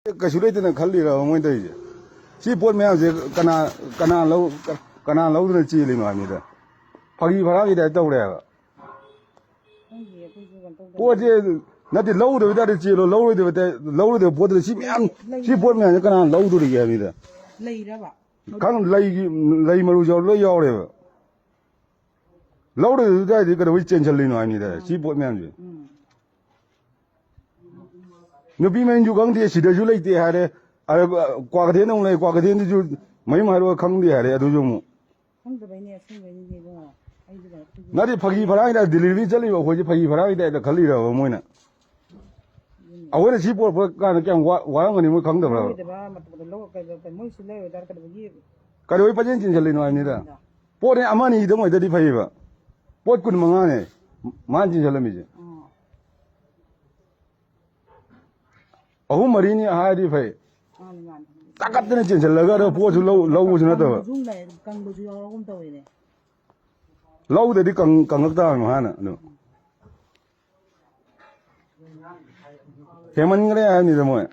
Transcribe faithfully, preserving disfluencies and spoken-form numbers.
ꯀꯩꯁꯨ ꯂꯩꯇꯅ ꯈꯜꯂꯤꯔꯕ ꯃꯣꯏꯅ ꯇꯧꯔꯤꯁꯦ? ꯁꯤ ꯄꯣꯠ ꯃꯌꯥꯝꯁꯦ ꯀꯅꯥ, ꯀꯅꯥ ꯂꯧ-, ꯀꯅꯥ ꯂꯧꯗꯅ ꯆꯦꯜꯂꯤꯅꯣ ꯍꯥꯏꯕꯅꯤꯗ꯫ ꯐꯥꯒꯤ ꯐꯔꯥꯡꯒꯤ ꯇꯥꯏꯞ ꯇꯧꯔꯦ ꯍꯥꯏꯕ꯫ ꯈꯪꯗꯦ, ꯑꯩꯈꯣꯏꯁꯨ ꯀꯩꯅꯣ ꯇꯧꯗꯕꯅꯤꯅ꯫ ꯄꯣꯠꯁꯦ ꯅꯠꯇꯦ, ꯂꯧꯗꯕ ꯇꯥꯔꯗꯤ ꯆꯦꯜꯂꯣ, ꯂꯧꯔꯣꯏꯗꯕ ꯇꯥ-, ꯂꯧꯔꯣꯏꯗꯕ ꯄꯣꯠꯇꯨꯗ ꯁꯤ ꯃꯌꯥꯝ, ꯂꯩ-, ꯁꯤ ꯄꯣꯠ ꯃꯌꯥꯝꯁꯦ ꯀꯅꯥꯅ ꯂꯧꯗꯣꯔꯤꯒꯦ ꯍꯥꯏꯕꯅꯤꯗ꯫ ꯂꯩꯔꯕ? ꯈꯪ-, ꯂꯩꯒꯤ, ꯂꯩ ꯃꯔꯨ ꯌꯥꯎꯔ ꯂꯣꯏ ꯌꯥꯎꯔꯦꯕ꯫ ꯂꯧꯔꯣꯏꯗꯕ ꯇꯥꯔꯗꯤ ꯀꯩꯗꯧꯕꯩ ꯆꯦꯟꯁꯤꯜꯂꯤꯅꯣ ꯍꯥꯏꯕꯅꯤꯗ, ꯁꯤ ꯄꯣꯠ ꯃꯌꯥꯝꯁꯦ꯫ ꯎꯝ꯫ ꯅꯨꯄꯤ ꯃꯌꯨꯝꯁꯨ ꯈꯪꯗꯦ, ꯁꯤꯗꯁꯨ ꯂꯩꯇꯦ ꯍꯥꯏꯔꯦ꯫ ꯑꯗ ꯀ꯭ꯋꯥꯀꯩꯊꯦꯜꯗ ꯑꯃꯨꯛ ꯂꯩ, ꯀ꯭ꯋꯥꯀꯩꯊꯦꯜꯗꯁꯨ ꯃꯌꯨꯝ ꯍꯥꯏꯔꯣ ꯈꯪꯗꯦ ꯍꯥꯏꯔꯦ, ꯑꯗꯨꯁꯨ ꯑꯃꯨꯛ꯫ ꯈꯪꯗꯕꯩꯅꯦ, ꯑꯁꯦꯡꯕꯩꯅꯤꯅꯦ ꯏꯕꯨꯡꯉꯣ꯫ ꯑꯩꯁꯨ ꯀꯩꯅꯣ, ꯑꯩꯈꯣꯏꯁꯨ ꯅꯠꯇꯦ, ꯐꯥꯒꯤ ꯐꯔꯥꯡꯒꯤꯗ delivery ꯆꯠꯂꯤꯕ ꯑꯩꯈꯣꯏꯁꯦ ꯐꯥꯒꯤ ꯐꯔꯥꯡꯒꯤ ꯇꯥꯏꯞꯇ ꯈꯜꯂꯤꯔꯕ ꯃꯣꯏꯅ? ꯑꯗꯨꯅꯦ꯫ ꯑꯩꯈꯣꯏꯅ ꯁꯤ ꯄꯨꯔꯛꯄ ꯀꯥꯟꯗ ꯀꯌꯥꯝ ꯋꯥ-, ꯋꯥꯔꯝꯒꯅꯤ ꯃꯣꯏ ꯈꯪꯗꯕ꯭ꯔꯕ? ꯂꯧꯔꯣꯏꯗꯕ ꯃꯇꯝꯗ ꯂꯧ-, ꯀꯩꯅꯣ, ꯀꯩꯅꯣ, ꯃꯣꯏꯁꯨ ꯂꯩꯔꯣꯏꯗ ꯀꯩꯗꯧꯕꯒꯤ? ꯀꯩꯗꯧꯕꯩ ꯄꯪꯆꯦꯟ ꯆꯦꯟꯁꯤꯜꯂꯤꯅꯣ ꯍꯥꯏꯕꯅꯤꯗ꯫ ꯄꯣꯠꯅꯦ ꯑꯃ ꯑꯅꯤꯗꯪ ꯑꯣꯏꯗꯗꯤ ꯐꯩꯌꯦꯕ꯫ ꯄꯣꯠ ꯀꯨꯟ ꯃꯉꯥꯅꯦ ꯃꯥꯅ ꯆꯦꯟꯁꯤꯜꯂꯝꯃꯤꯁꯦ꯫ ꯑꯥ꯫ ꯑꯍꯨꯝ ꯃꯔꯤꯅꯤ ꯍꯥꯏꯔꯗꯤ ꯐꯩ꯫ ꯃꯥꯅꯤ, ꯃꯥꯅꯤ꯫ ꯇꯥꯀꯠꯇꯅ ꯆꯦꯟꯁꯤꯜꯂꯒ ꯑꯗꯣ ꯄꯣꯠꯁꯨ ꯂꯧ-, ꯂꯧꯕꯁꯨ ꯅꯠꯇꯕ꯫ ꯀꯪꯕꯁꯨ ꯂꯩ-, ꯀꯪꯕꯁꯨ ꯌꯥꯎꯔꯒꯨꯝ ꯇꯧꯋꯤꯅꯦ꯫ ꯂꯧꯗꯗꯤ ꯀꯪ-, ꯀꯪꯉꯛ ꯇꯥꯕꯅꯤ ꯍꯥꯟꯅ ꯑꯗꯨ꯫ ꯍꯦꯟꯃꯟꯈ꯭ꯔꯦ ꯍꯥꯏꯕꯅꯤꯗ ꯃꯣꯏ꯫